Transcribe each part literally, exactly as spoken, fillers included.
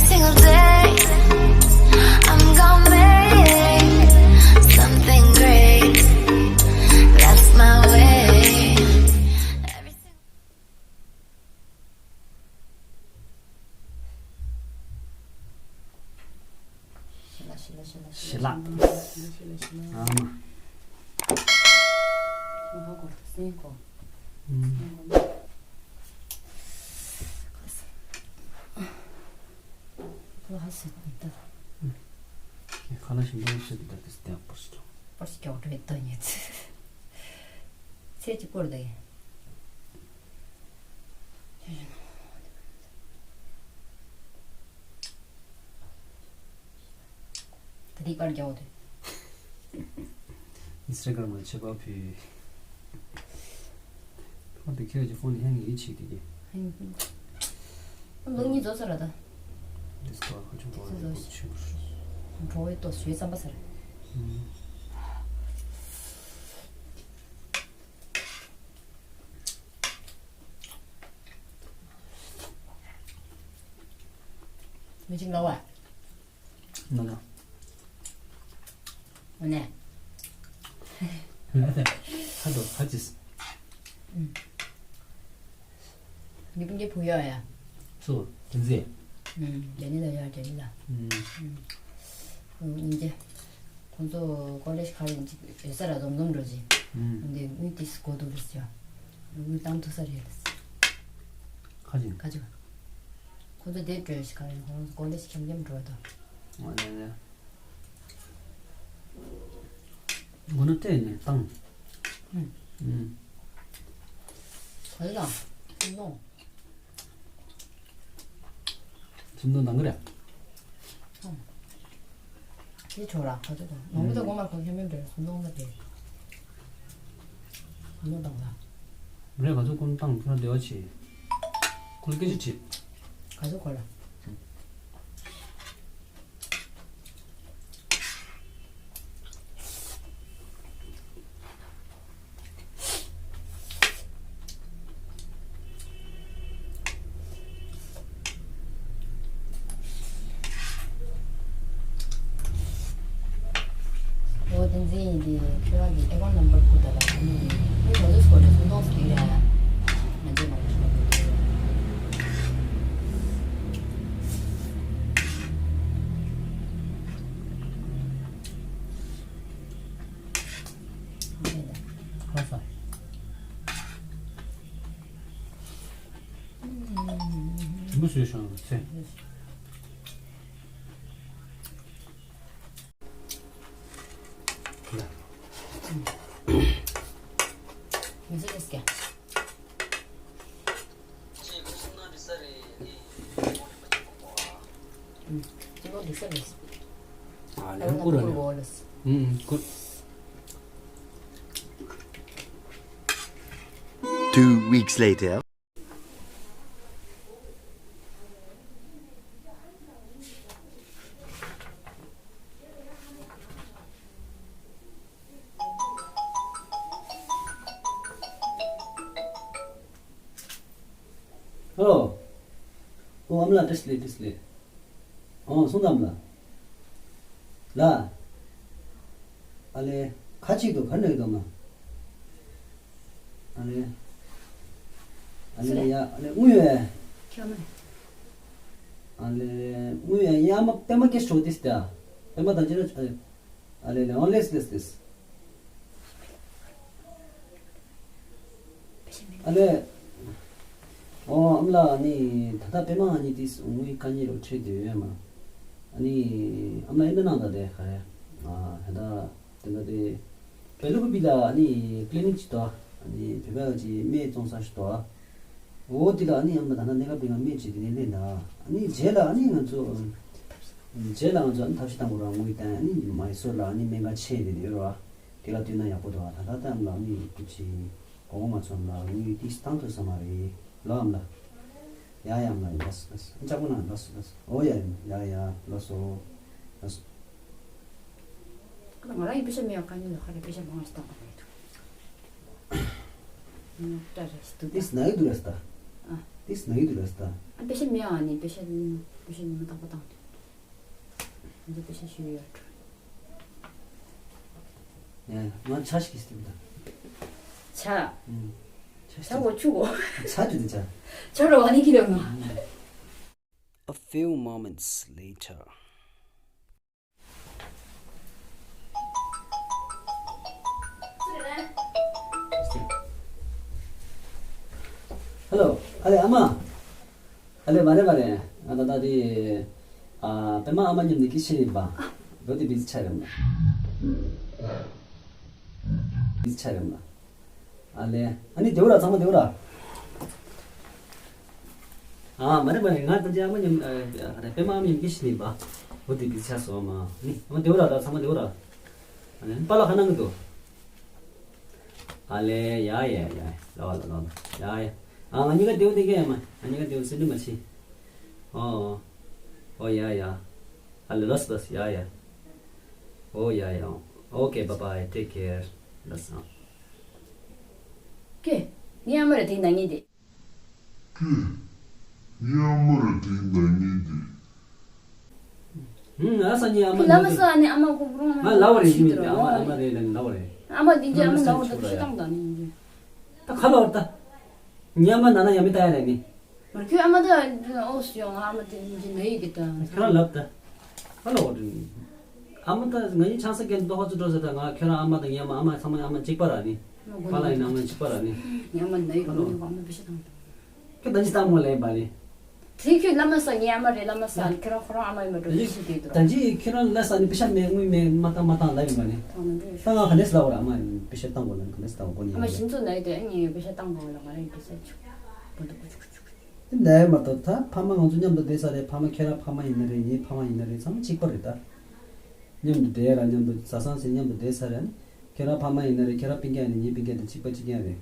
single day. I'm gonna make something great. That's my way. Every single ཞི་ལགས། ཞི་ལགས། ཞི་ལགས། ཞི་ལགས། ཞི་ལགས། ཨ་མ། ང་ཧ་གོ། སེང་གོ། ཨུམ། སེང་གོ། ཁ་ལག་ཧ་སེ་ད། ཁ་ལག་ཞིམ་པོ་ཞིག་ད་དེ་སྟེང་པར་ཞིག་པར་ཞིག་ཀྱོག་ཀྲོའི་ད་ཉེ་ཚེ། ཚེ་གཅིག་པོར་ད་ཡིན། ད་ཐིག་པར་རྒྱག་འོ་དེ། ཨིན་སི་ཊ་གྷ་རམ་ལ་ཆད་པ་ཕུལ། ཁོང་དེ་ཁྱེད་ཀྱི་ཕོན་ཧེང་ཡིད་ཆེས་དེ་གི། ལོ་གཉིས་རྫོགས་ཚར་ར་ད། འདི་སྐོར་ཁོ་ཆུང་གོ་རེ་ཆུང་གོ་ཆུང་གོ། འགྲོ་བའི་ལྟོ་ཞོའི་རྩམ་པ་ཟེར། ཨུམ། མི་གཅིག་ལ་བ། ན་ན། འོ་ནས། ཁ་དོ་ཁ་ཅིས། ཨུམ། ངའི་སྤུན་ཀྱག་བུ་ཡོད་ཡ། སུ། ཏིན་ཙི། ཨུམ། ཌེ་ལི་ལ་ཡོད། ཌེ་ལི་ལ། ཨུམ། ཨུམ། སྙིང་རྗེ། ཁོང་ཚོ་ཀོ་ལེཇ་ག་རེ་ཡིན་ཅིག་ཡོད་ས་ར་འཛོམས་འཛོམས་འགྲོ་ཅིག་ཨུམ། འདི་དངུལ་ཏིས་གོ་འདུག་རེད་ཟེར། དངུལ་བཏང་ཐུབ་ས་རེད་ལ། ཁ་ཅིག་ཁ་ཅིག་ཁོང་ཚོ་དེ་འགྲོ་ཞིག་ག་རེ་ཁོང་ཚོ་ཀོ་ལེཇ་འཁྱམ་འཁྱམ་འགྲོ་དོ། ཨོ་ལེ་ལེ། མགོ་ནག་སྤྲད་ནས་བཏང་། ཨུམ། ཨུམ། ག་རེ་དང་། སུན་ནོ། སུན་ནོ་དང་གི་རེད། ཨུམ། དེ་ཆོག་ར་ག་ཚོད་དང་། ནང་མི་དང་ཨུམ། གོང་མར་གོང་ཁྱམ་མེད་འདྲ་སུན་ནོ་ལ་དེ། སུན་ནོ་དང་ལ། རེད། ག་ཚོད་གོང་བཏང་ཁྱོད་བདེ་བ་བྱེད། ཁོ་ལ་སྐད་ཆ་དྲིས། ག་ཚོད་གོ་ལ། ཨོ་བསྟན་འཛིན་ཡིན་དེ་ཁྱོད་རང་གི་ཨེ་ཀོན་ནམ་བར་བསྐུར་ད་ལ་ཁོ་མི་ཡིན་ཁོས་ག་ཚོད་སྐོར་རེད་སུམ་སྟོང་ཟེར་གྱི་རེད་ཨ། ང་ཚོས་མ་གོ་ཤོག་ཁ་ས། མུ་སུའི་ཤང་ཚེ། མི་ཚེ་ལས་ཀྱང་། ཅི་ལོ་འདི་ས་རེད། ཨ་ལེ་ཀུ་ར་ལེ། ཨུམ་ཀུ། Two weeks later. ཨོ། ཨོ་ཨ་མ་ལགས་བཀྲ་ཤིས་བདེ་ལེགས། བཀྲ་ཤིས་བདེ་ལེགས། ཨོ་གསུངས་དང་ཨ་མ་ལགས། ལགས། ཨ་ལེ་ཁ་ཅིག་ཏུ་ག་འདྲ་ཡོད་དམ། ཨ་ལེ། ཨ་ལེ་ཡ་ཨ་ལེ་དངུལ་ཡོད། ཨ་ལེ་དངུལ་ཡོད་ཡ་མ་པད་མ་སྐད་ཤོག་ཏིས་ཏ། པད་མ་དང་ཅི་ར། ཨ་ལེ་ལེ་ཨོ་ལེས་ལེས་ལེས། ཨ་ལེ། ཨོ་ཨ་མ་ལགས་ཨ་ནི་ད་ལྟ་པད་མ་ཨ་ནི་ཏིས་དངུལ་དཀའ་ངལ་རུ་འཕྲད་དེ་ཡོད་མ། ཨ་ནི་ཨ་མ་ལགས་ཨེ་འདྲ་གནང་ད་དེ་ག་རེ། ཨ་ད་ལྟ་དེ་འདྲ་དེ། བལ་ལུག་པི་ལ་ཨ་ནི་ཀི་ལི་ནིག་ཅིག་འདུག་ཨ་ནི་བོད་པ་ཅིག་སྨན་བཙོང་ས་ཞིག་འདུག་འོ་དེ་ལ་ཨ་ནི་ཨ་མ་ད་ལྟ་གནས་སྐབས་དེ་ང་སྨན་བྱེད་དེ་ནས་ལེན་ད། ཨ་ནི་རྗེས་ལ་ཨ་ནི་ང་ཚོ། རྗེས་ལ་ང་ཚོ་ཨ་ནི་ཐབས་ཤེས་བཏང་དགོས་ར་དངུལ་བཏང་ཨ་ནི་མའི་སོར་ལ་ཨ་ནི་སྨན་ཁང་ཆེན་དེ་ཡོད་ར། དེ་ལ་བསྟུན་ན་ཡག་པོ་འདུག་ད་ལྟ་ཨ་མ་ལགས་ཨ་ནི་སྐུ་མཁྱེན་གོང་མ་ཚོ་ལ་དངུལ་ཏིས་བཏང་ཐུབ་ས་མ་རེད་ལོ་ཨ་མ་ལགས། ཡ་ཡ་ཨ་མ་ལགས་ལགས་སོ་ལགས་སོ། ཨ་ཅག་པོ་ན་ལགས་སོ་ལགས་སོ། ཨོ་ཡ་ཡ་ཡ་ལགས་སོ་ལགས་སོ། ང་རང་ཡི་པེ་ཤ་མེད་ཡ་ཁ་ཉིན་ལ་ཁ་རེ་པེ་ཤ་མང་ཞིག་བཏང་བ་མེད་འདུག་ཉོག་དྲ་རེ་ཞིག་འདུག་ད། ཏིས་ན་ཡི་འདུག་རེད་ད། ཨ། ཏིས་ན་ཡི་དུ་ལ་སྟ། ཨ་པེ་ཤ་མེ་ཨ་ནི་པེ་ཤ་པེ་ཤ་ཉི་མ་དང་པོ་དང་དུ། ང་ཚོ་པེ་ཤ་ཞུ་ཡོད། ཡ་ང་ཆ་ཞིག་སྟེ་མི་ད། ཆ། ཆ་ཆ་གོ་ཆུ་གོ། ཆ་དུ་དུ་ཆ། ཆ་རོ་བ་ནི་ཁྱི་རོ་ང་། A few moments later. Hello. ཨ་ལེ་ཨ་མ། ཨ་ལེ་མ་རེད་མ་རེད། ང་ད་ལྟ་དེ། ཨ་པད་མ་ཨ་མ་མཉམ་ནས་ཀི་ཤེས་ཡིན་པ། ལོ་དེ་བི་ཟི་ཆ་རེད་མ། བི་ཟི་ཆ་རེད་མ། ཨ་ལེ། ཨ་ནི་དེའུ་ར་ཚང་མ་དེའུ་ར། ཨ་མ་རེད་མ་རེད། ང་ད་ཅི་ཨ་མ་མཉམ་ཨ་རེད། པད་མ་ཨ་མ་མཉམ་ཀི་ཤེས་ཡིན་པ། ལོ་དེ་བི་ཟི་ཆ་སོང་མ། ནི་ཨ་མ་དེའུ་ར་ད་ཚང་མ་དེའུ་ར། ཨ་ནི་པཱ་ལགས་ཁ་ནང་གི་འདུག་ཨ་ལེ་ཡ་ཡ་ཡ། ལ་བ་ལ་ལ་ལ་ཡ་ཡ། ཨ་ང་གཉིས་ཀ་དེའུ་དེ་གས་ཡ་མ། ང་གཉིས་ཀ་དེའུ་སེམས་ཁྲལ་མ་བྱེད། ཨོ། ཨོ་ཡ་ཡ། ཨ་ལེ་ལོས་ལོས་ཡ་ཡ། ཨོ་ཡ་ཡ། Okay, bye bye, take care. ལོས་ཨ། ཀེ། ངའི་ཨ་མ་ར་དེ་ན་ངེས་དེ། ཀེ། ངའི་ཨ་མ་ར་དེ་ན་ངེས་དེ། ཧུམ། ཨ་ས་ཉི་ཨ་མ་ལ་མ་ས་ནི་ཨ་མ་ཁོ་རང་ང་ལ་བ་རེད་ཞུ་མི་འདུག་ཨ་མ་ཨ་མ་རེད་ལ་ནི་ལ་བ་རེད། ཨ་མ་དེ་ཨ་མ་ལ་བ་ད་ཤི་སྟངས་དང་ནི་ཡིན་རྒྱུ། ད་ཁ་ལ་བ་ད། ཉི་ཨ་མ་ན་ན་ཡ་མི་ད་ཡ་རེད་ནི། མར་ཁྱོད་ཨ་མ་ད་ཨོ་སི་ཡོང་ཨ་མ་དེ་ནི་ན་ཡི་གི་ད། ཁྱོད་རང་ལབ་ད། ཁ་ལ་བ་ད། ཨ་མ་ད་ང་ཡི་ཆང་ས་གན་ཏོ་ཧ་ཚུ་འགྲོ་ཟེར་ད། ང་ཁྱོད་རང་ཨ་མ་དང་ཉི་ཨ་མ་ཨ་མ་ཚང་མ་ཨ་མ་གཅིག་པ་ར་ནི། ཨ་མ་དགོན་པ་ལ་ཡིན་ན་ཨ་མ་གཅིག་པ་ར་ནི། ཉི་ཨ་མ་ན་ཡི་གི་ཨ་མ་ཡོང་ཨ་མ་བི་ཤ་དང་། ཁྱོད་ད་ཅི་ལྟ་མོ་ལེན་པ་ནི། དེ་ཁྱོད་བླ་མ་ས་ངའི་ཨ་མ་རེད། བླ་མ་ས་ཁྱེད་རང་ཁོ་རང་ཨ་མ་ཡིན་པ་འགྲོ་ཤི་དེ་འགྲོ། ད་ཅི་ཁྱེད་རང་ལ་ས་ནི་པེ་ཤ་མེད་དངུལ་མེད་མ་བཏང་མ་བཏང་ལབ་ཡིན་པ་ནི། ད་ང་ག་ནས་ལབ་ར་ཨ་མ་པེ་ཤ་བཏང་དགོས་ལབ་ག་ནས་ལབ་དགོས་ནི། ཨ་མ་ཤིན་ཚོ་ན་ཡི་དེ་ཨ་ནི་པེ་ཤ་བཏང་དགོས་ལ་ང་རང་པེ་ཤ་ཆུ་བོ་འདུག་གོ་ཆུ་གོ་ཆུ་གོ་ཆུ། དེ་འདྲ་མ་གཏོགས་ད་ཕ་མ་ང་ཚོ་མཉམ་དུ་བསྡད་ས་རེད། ཕ་མ་ཁྱེད་རང་ཕ་མ་ཡིན་ན་རེད། ངའི་ཕ་མ་ཡིན་ན་རེད། ཚང་མ་གཅིག་པ་རེད་ད། མཉམ་དུ་བསྡད་ར་མཉམ་དུ་བཟའ་ཚང་ཟེར་མཉམ་དུ་བསྡད་ས་རེད། ཁྱེད་རང་ཕ་མ་ཡིན་ན་རེད། ཁྱེད་རང་སྤུན་ཀྱག་ཡིན་ན་ངའི་སྤུན་ཀྱག་དང་གཅིག་པ་གཅིག་རྐྱང་རེད།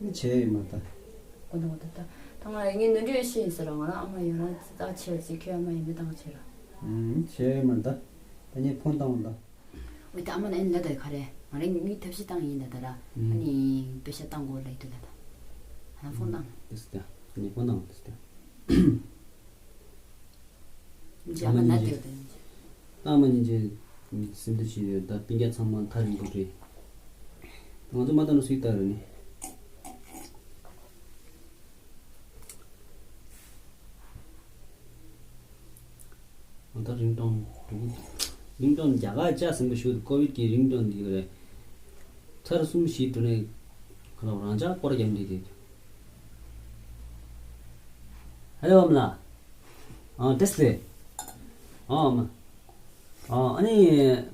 ནི་བྱས་ཡོད་མ་ད། འོ་ད་འོ་ད་ད། ད་ང་ངའི་ནོར་འཁྲུལ་ཤེས་ཡིན་ཟེར་ར། ང་རང་ཨ་མ་ཡོད་རང་བརྟག་ཕྱིར་ཟེར། ཁྱོད་ཨ་མ་ཡིན་མི་བཏང་ཕྱིར་ར། ཨུམ་བྱས་ཡོད་མ་ད། ད་ངས་ཕོན་བཏང་བ་ད། འོ་ད་ཨ་མ་ལ་ཨ་ནི་ལ་ད་ག་རེ། ང་རང་ངའི་ཐབས་ཤེས་བཏང་ཡིན་ད་ད་ར། ཨ་ནི་པེ་ཤ་བཏང་དགོས་ལ་ཡི་དུ་ལ་ད། ཨ་ཕོན་བཏང་། དེ་སུ་ད། ཨ་ནི་ཕོན་བཏང་དེ་སུ་ད། ཨ་མ་ཉིན་རྗེ། ཨ་མ་ཉིན་རྗེ་སེམས་ཁྲལ་བྱེད་ཡོད་ད། སྤུན་ཀྱག་ཚང་མ་ཐག་རིང་པོ་རེད། ང་ཚོ་མ་ལྟ་ན་སུས་ལྟ་ར་ནི། ང་ད་རིང་ཏོང་འདུག་རིང་ཏོང་རྒྱ་གར་ལྕགས་ཟིན་པ་ཞུ། ཀོ་བིད་ཀྱི་རིང་ཏོང་འདི་རེད། ཚར་གསུམ་བཞི་འགྲོ་ནས་ཁ་ལོ་རང་ཅག་སྐོར་རྒྱབ་འདི་དེ། ཧ་ལོ་ཨམ་ལགས། ཨ་ཏེས་ལེ། ཨ་མ། ཨ་ཨ་ནི།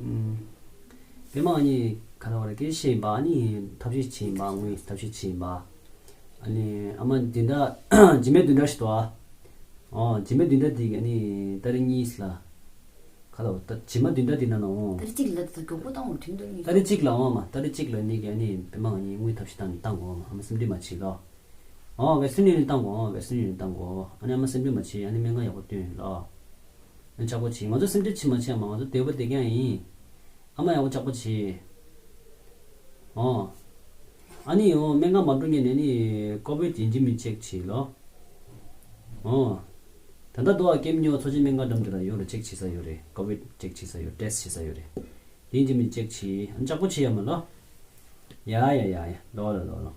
ཨམ། པད་མ་ཨ་ནི་ག་རེ་བ་རེ་སྐད་ཆ་བཤད་ཡིན་པ། ཨ་ནི་ཐབས་ཤེས་བྱེད་ཡིན་པ། དངུལ་ཐབས་ཤེས་བྱེད་ཡིན་པ། ཨ་ནི་ཨ་མ་འདི་འདྲ་རྗེས་མའི་བདུན་ཕྲག་ཞིག་འདུག་ཨ། ཨ་རྗེས་མའི་བདུན་ཕྲག་འདི་གི་ཨ་ནི་ཏ་རིག་གཉིས་ལ། ག་ལ་བ་ད་རྗེས་མ་བདུན་ཕྲག་འདི་ན་ནོ། ཏ་རིག་གཅིག་ལ་ད་མགྱོགས་པོ་བཏང་བ་དུས་འདུག་ནི། ཏ་རིག་གཅིག་ལ་ཨ་མ། ཏ་རིག་གཅིག་ལ་ཨ་ནི་གི་ཨ་ནི་པད་མ་ཨ་ནི་དངུལ་ཐབས་ཤེས་བཏང་ནི་བཏང་དགོས་ཨ་མ། ཨ་མ་སེམས་ཁྲལ་མ་བྱེད་ལོ། ཨོ་ཝེ་སི་ཊན་ཡུ་ནི་ཡོན་བཏང་གོ། ཨོ་ཝེ་སི་ཊན་ཡུ་ནི་ཡོན་བཏང་གོ། ཨ་ནི་ཨ་མ་སེམས་ཁྲལ་མ་བྱེད། ཨ་ནི་སྨན་ཁང་ཡག་པོ་སྟོན་ལ། ཨ་ནི་ཅག་པོ་བྱེད། ང་ཚོ་སེམས་ཁྲལ་བྱེད་མ་བྱེད། ཨ་མ་ང་ཚོ་བདེ་པོ་བདེ་རྐྱང་ཡིན། ཨ་མ་ཡག་པོ་ཅག་པོ་བྱེད། ཨོ། ཨ་ནི་ཨོ་སྨན་ཁང་མ་འགྲོ་ཉན་ནས་ནི་ཀོ་བིད་ཡིན་གཅིག་མིན་གཅིག་ཅེག་བྱེད་ལ། ཨོ། ད་ལྟ་དུ་ཨ་ཀེམ་ཉོ་ཚོ་ཆེན་སྨན་ཁང་འགྲམ་དེ་ལ་ཡོད་རེད། ཅེག་བྱེད་ས་ཡོད་རེད། ཀོ་བིད་ཅེག་བྱེད་ས་ཡོད། ཊེ་སི་ཊི་བྱེད་ས་ཡོད་རེད། དེ་ཡིན་གཅིག་མིན་གཅིག་ཅེག་བྱེད། ཨ་ནི་ཅག་པོ་བྱེད་ཡ་མ་ལ། ཡ་ཡ་ཡ་ཡ། ལོ་ལོ་ལོ་ལོ།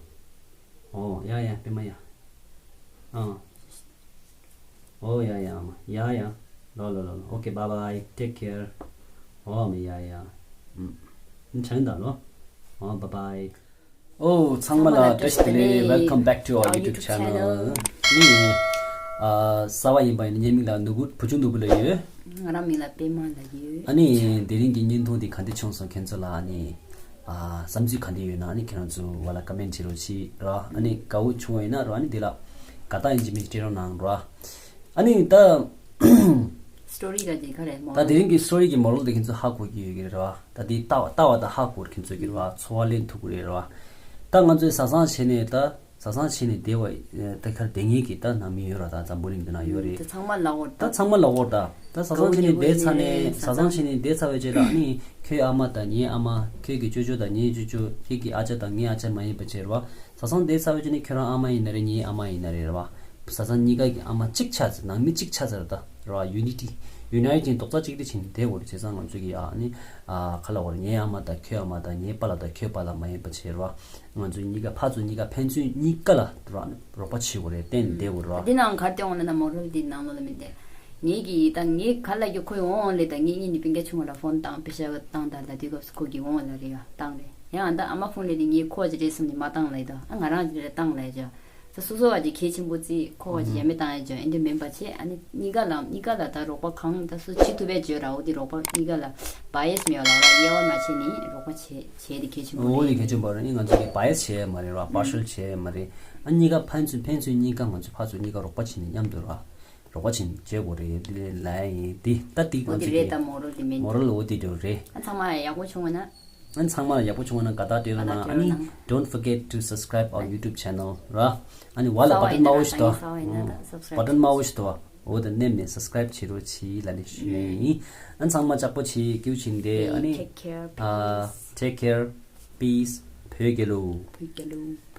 ཨོ་ཡ་ཡ་པད་མ་ཡ། ཨ། ཨོ་ཡ་ཡ་ཨ་མ་ཡ་ཡ། ལོ་ལོ་ལོ་ལོ། Okay, bye bye, take care. ཨོ་མ་ཡ་ཡ། ཨུམ། ཆང་ད་ལོ། ཨོ་bye bye. ཨོ་ཚང་མ་ལ་བཀྲ་ཤིས་བདེ་ལེགས། Welcome back to our YouTube channel. ནི། ཨ་གསར་པ་ཡིན་པ་ཡིན་ན་ངའི་མིང་ལ་ནོར་བུ། བུ་ཆུང་ནོར་བུ་ལབ་ཡོད། ང་རང་མིང་ལ་པད་མ་ལབ་ཡོད། ཨ་ནི་དེ་རིང་གི་བརྙན་ཐུང་དེ་ག་འདྲ་བྱུང་སོང་། ཁྱེད་ཚོ་ལ་ཨ་ནི། ཨ་བསམ་ཚུལ་ག་འདྲ་ཡོད་ན་ཨ་ནི་ཁྱེད་རང་ཚོ་བ་ལ་ཀ་མེན་ཊི་བྱེད་རོགས་གྱིས་ར། ཨ་ནི་དགའ་བོ་བྱུང་བ་ཡིན་ན་ར། ཨ་ནི་དེ་ལ་དགའ་རྟགས་ཡིན་གཅིག་མིན་གཅིག་སྤྲད་རོགས་གནང་ར། ཨ་ནི་ད། སི་ཊོ་རི་ག་དེ་ག་རེ་མོ། ད་དེ་རིང་གི་སི་ཊོ་རི་གི་མོ་རལ་དེ་ཁྱེད་ཚོ་ཧ་གོ་གི་ཡོད་ཀྱི་རེད་ར། ད་དེ་ལྟ་བ་ལྟ་བ་ད་ཧ་གོ་ཁྱེད་ཚོ་གི་ར། ཚོར་བ་ལེན་ཐུབ་ཀྱི་རེད་ར། ད་ང་ཚོས་བཟའ་ཚང་བྱས་ནས་ད། བཟའ་ཚང་བྱས་ནས་བསྡད་པ་ད་གར་བསྡད་མཁན་གྱི་ད་ནང་མི་ཡོད་ར། ད་འཛམ་བུ་གླིང་འདི་ན་ཡོད་རེད། ད་ཚང་མ་ལབ་འོ་ད། ད་ཚང་མ་ལབ་འོ་ད། ད་བཟའ་ཚང་བྱས་ནས་བསྡད་ཚར་ནས་བཟའ་ཚང་བྱས་ནས་བསྡད་ཚར་བའི་རྗེས་ལ་ཨ་ནི་ཁྱོད་ཨ་མ་དང་ངའི་ཨ་མ། ཁྱོད་ཀྱི་ཅོ་ཅོ་དང་ངའི་ཅོ་ཅོ། ཁྱོད་ཀྱི་ཨ་ཅག་དང་ངའི་ཨ་ཅག་མ་ཡིན་པ་བྱས་ར་བ། བཟའ་ཚང་བསྡད་ཚར་བའི་རྗེས་ནས་ཁྱོད་རང་ཨ་མ་ཡིན་ན་རེད། ངའི་ཨ་མ་ཡིན་ན་རེད་ར་བ། བཟའ་ཚང་གཉིས་ཀ་གི་ཨ་མ་གཅིག་ཆགས་ཚར། ནང་མི་གཅིག་ཆགས་ཚར་ད་ར་བ། ཡུ་ནི་ཊི་ཡུ་ནའི་ཊི་རྡོག་རྩ་གཅིག་སྒྲིལ་བྱས་ནས་བསྡད་དགོས་རེད། བྱས་ཙང་ང་ཚོ་གི་ཨ་ནི་ཨ་ག་ལབ་དགོས་རེད། ངའི་ཨ་མ་དང་ཁྱོད་ཨ་མ་དང་ངའི་པཱ་ལགས་དང་ཁྱོད་པཱ་ལགས་མ་ཡིན་པ་བྱས་ར་བ། ང་ཚོ་གཉིས་ཀ་ཕར་ཚུར་གཉིས་ཀ་ཕན་ཚུན་གཉིས་ཀ་ལ་ར་རོགས་པ་བྱེད་དགོས་རེད། བརྟེན་ནས་བསྡད་དགོས་ར་བ། འདི་ནང་གར་བལྟས་འོང་ན་ན་མོ་རལ་འདི་ནང་ལོགས་ལ་མི་བསྡད། ངེད་ཀྱིས་ད་ངས་ག་ལ་རྒྱུ་ཁོའི་འོང་འོང་ལས་ད་ངེད་གཉིས་ནི་སྤུན་ཀྱག་ཆུང་བ་ལ་ཕོན་བཏང་པེ་ཤ་བཏང་ད་ད་དུས་སྐབས་སུ་ཁོ་གི་འོང་ལ་རེད་ཡ་བཏང་རེད། ཡང་ད་ཨ་མ་ཕོན་ལས་དེ་ངས་ཁོ་ཅི་རེད་བསམ་ནས་མ་བཏང་ལ་ཡི་ད། ཨ་ང་རང་ཅི་རེད་བཏང་ལ་ཡི་ཅོ། ད་སོ་སོ་བ་ཅི་གལ་ཆེན་པོ་བརྩི། ཁོ་བ་ཅི་ཡ་མེད་བཏང་ཡི་ཅོ། ཨེ་འདི་མིན་པ་བྱེད། ཨ་ནི་གཉིས་ཀ་ལ་གཉིས་ཀ་ལ་ད་རོགས་པ་གང་ད་སུ་ཅི་ཐུབ་པས་བརྗོད་ར། འོ་དེ་རོགས་པ་གཉིས་ཀ་ལ་བ་ཡེས་མེད་བ་ལ་ར་དབྱེ་བ་མ་བྱེད་ནི་རོགས་པ་བྱེད་བྱེད་དེ་གལ་ཆེན་པོ་འོ་དེ་རེད། གལ་ཆེན་པོ་རེད། ཨ་ནི་ང་ཚོ་གི་བ་ཡེས་བྱེད་ཡ་མ་རེད་ར། པར་ཤལ་བྱེད་ཡ་མ་རེད། ཨ་གཉིས་ཀ་ཕན་ཚུན་ཕན་ཚུན་གཉིས་ཀ་ང་ཚོ་ཕར་ཚུར་གཉིས་ཀ་རོགས་པ་བྱེད་ནི་མཉམ་དུ་ར་རོགས་པ་བྱེད་ནི་བྱེད་དགོས་རེད། དེ་ལ་ཡིན་དེ་ད་ཏིག་འོ་ང་དེ་ཚོ་རེད། གི་ད་མོ་རལ་དེ་མིན། མོ་རལ་འོ་དེ་འདྲ་རེད། ཨ་ཚང་མ་ཡག་པོ་བྱུང་བ་ན། ཨ་ཚང་མ་ཡག་པོ་བྱུང་བ་ན་དགའ་རྟགས་སྤྲད་རོགས་གནང་། ཨ་ནི་don't forget to subscribe our YouTube channel ར། ཨ་ནི་བ་ལ་བ་ཊན་དམར་པོ་ཞིག་འདུག་བ། བ་ཊན་དམར་པོ་ཞིག་འདུག་བ། འོ་དེ་མནན་ནས་སབ་སི་ཀ་རེབ་བྱེད་རོགས་གྱིས་ལབ་ནས་ཞུ་ཡིན། ཨ་ཚང་མ་ཅག་པོ་བྱེད། སྐྱིད་པོ་བྱེད་བསྡད། ཨ་ནི་take care, peace. Take care, peace. བོད་རྒྱལ་ལོ། བོད་རྒྱལ་ལོ།